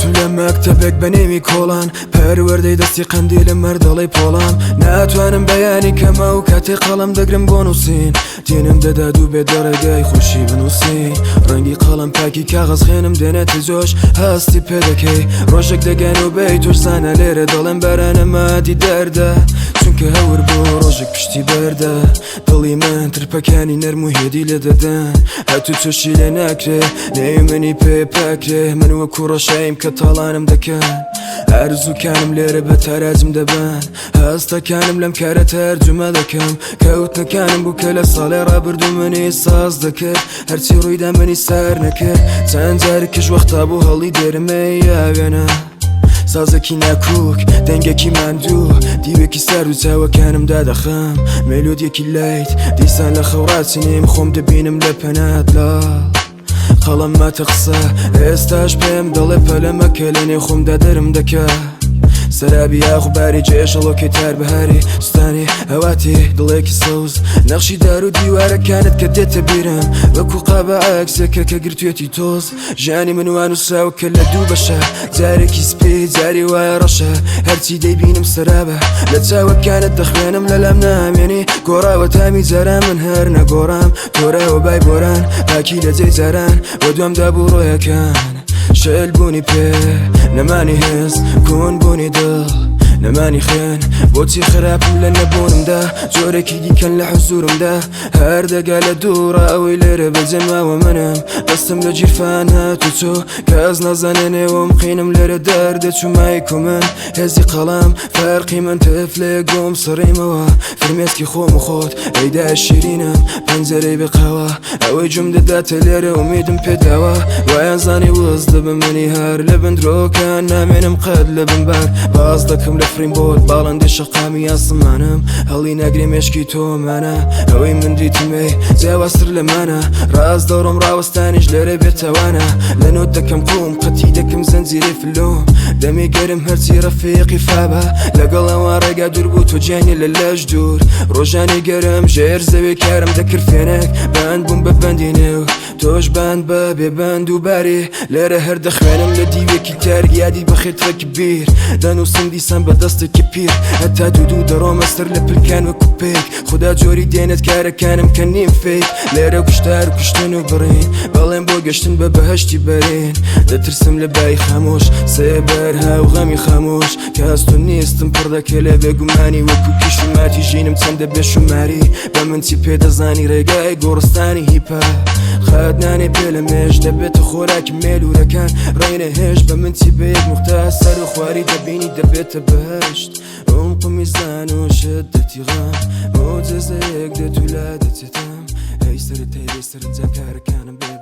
کەوتم لە مەکتەبێک بە نێوی کۆڵان، پەروەردەی دەستی قەندیلم مەردەڵەی پۆڵام. ناتوانم بەیانی کەمە و کاتێ قەڵەم دەگرم بۆ نووسین، تینم دەدات و بێت لە ڕێگای خۆشی بنووسین. ڕەنگی قەڵەم پاکی کاغەز خوێنم دێنێتە جۆش، هەستی پێ دەکەی ڕۆژێک دەگەن و بێی تۆش زانە لێرە دەڵێم بارانە مادی دەردە، چونکە هەور بوو ڕۆژێک پشتی بەردە. دڵی من ترپەکانی نەرم و هێدی لێ دەدەن، هەتوو چۆشی لێ ناکرێ نێوی منی پێ پاکرێ. من وەکو ڕەشاییم کە تاڵانم دەکەن، ئارزووکانم لێرە بە تاراجم دەبەن. هەستەکانم لەم کارە تەرجومە دەکەم، کەوتنەکانم بوو کە لە ساڵێ ڕابردوو منی ساز دەکرد. هەرچی ڕوویدا منی سار نەکرد، چەند جارێکیش وەختا بوو هەڵی دێرمەی ئاوێنە. سازێکی ناکوک، دەنگێکی ماندوو، دیوێکی سار و چاوەکانم دادەخەم، مێلۆدیەکی لایت. دیسان لە خەوڕاچنیم خۆم دەبینم لە پەنات لاڵ. قەڵەم ماتە قسە، ئێستاش پێم دەڵێ پەلە مەکە، لە نێو خۆمدا دەرم دەکا. سەرابی یاخوباری جێژەڵۆکی تار بەهاری ستانی هەواتی دڵێکی سەوز. نەخشی دار و دیوارەکانت کە دێتە بیرم وەکو قابە عەکسێکە کە گرتوێتی تۆز. ژیانی من وان و کە لە دوو بەشە، جارێکی سپی جاری وایە ڕەشە. هەرچی دەیبینم سەرابە لە چاوەکانت دەخوێنم، لەلام نامێنی گۆڕاوە تامی جاران. من هەر نەگۆڕام، تۆراوە بای بۆران، پاکی لە جێی جاران بە دوامدا بوو ڕۆیەکان. شل بوونی پێ، نەمانی هێز، کون بوونی دڵ، نەمانی خوێن. بۆچی خراپم لە نەبوونمدا، جۆرێکی دیکەن لە حزورمدا. هەر دەگا لە دوورە ئەوەی لێرە بەجێماوە منم، دەستم لە گیرفان هات و چۆ، کەس نازانێ نێوم قینم لێرە دەردەچوو. مایک و من، هێزی قەڵەم، فەرقی من تفلێک گۆم سڕیمەوە فرمێسکی خۆم و خۆت. ئەیدا شیرینم پەنجەرەی بقاوە، ئەوەی جوم دەداتە لێرە ئومیدم پێداوە. وایان زانی وەز دەبم، منی هەر لە بندرۆکان نامێنم قەت لە بنبار. باز دەکەم لە فریم بۆت باڵندەی شەقامی ئاسمانم، هەڵی ناگرێ مێشکی تۆمانە. ئەوەی من دیتمێ جیاوازتر لەمانە، ڕاست دەڕۆم ڕاوەستانیش لێرە بێتەوانە. لە نۆت دەکەم قوم قەتی دەکەم زەنجیرەی فلۆم، دەمی گەرم هەرچی ڕەفیقی فابە. لەگەڵ ئەوان ڕێگا دوور بوو، تۆ گیانی لە لەش دوور. ڕۆژانی گەرم ژێر زەوی کارم دەکرد، فێنک بەند بووم بە بەندی نێو تۆش بەند بە بێبەند و باری. لێرە هەر دەخوێنم لە دیوێکی تاریک یادی بەخێترێکی بیر، دەنووسم دیسان بە دەستێکی پیر. هەتا دوو دوو دەڕۆمە سەر لە پلکان وەکو پێک، خودا جۆری دێنێت کارەکانم کە نیم فێک. لێرە کوشتار و کوشتن و بڕین، بەڵێن بۆ گەشتن بە بەهەشتی بەرین. دەترسم لە بای خامۆش، سێبەر هاو غەمی خامۆش، کاست و نیستم پڕ دەکێ لە بێگومانی. وەکو کیش و ماتی ژینم چەندە بێشوماری، بە من چی پێدەزانی ڕێگای گۆڕستانی هیپە. خەت نانێ پێ لە مێش دەبێتە خۆراکی مێلورەکان، ڕێنە هێش بە من چی بە یەک نوختە سەر و خواری دەبینی دەبێتە بەهشت. عمق میزان و شدەتی غەم موجزەیەک دێت و لا دەچێتم. ئەی سەرەتای بێ سەرنجام کارەکانم بێ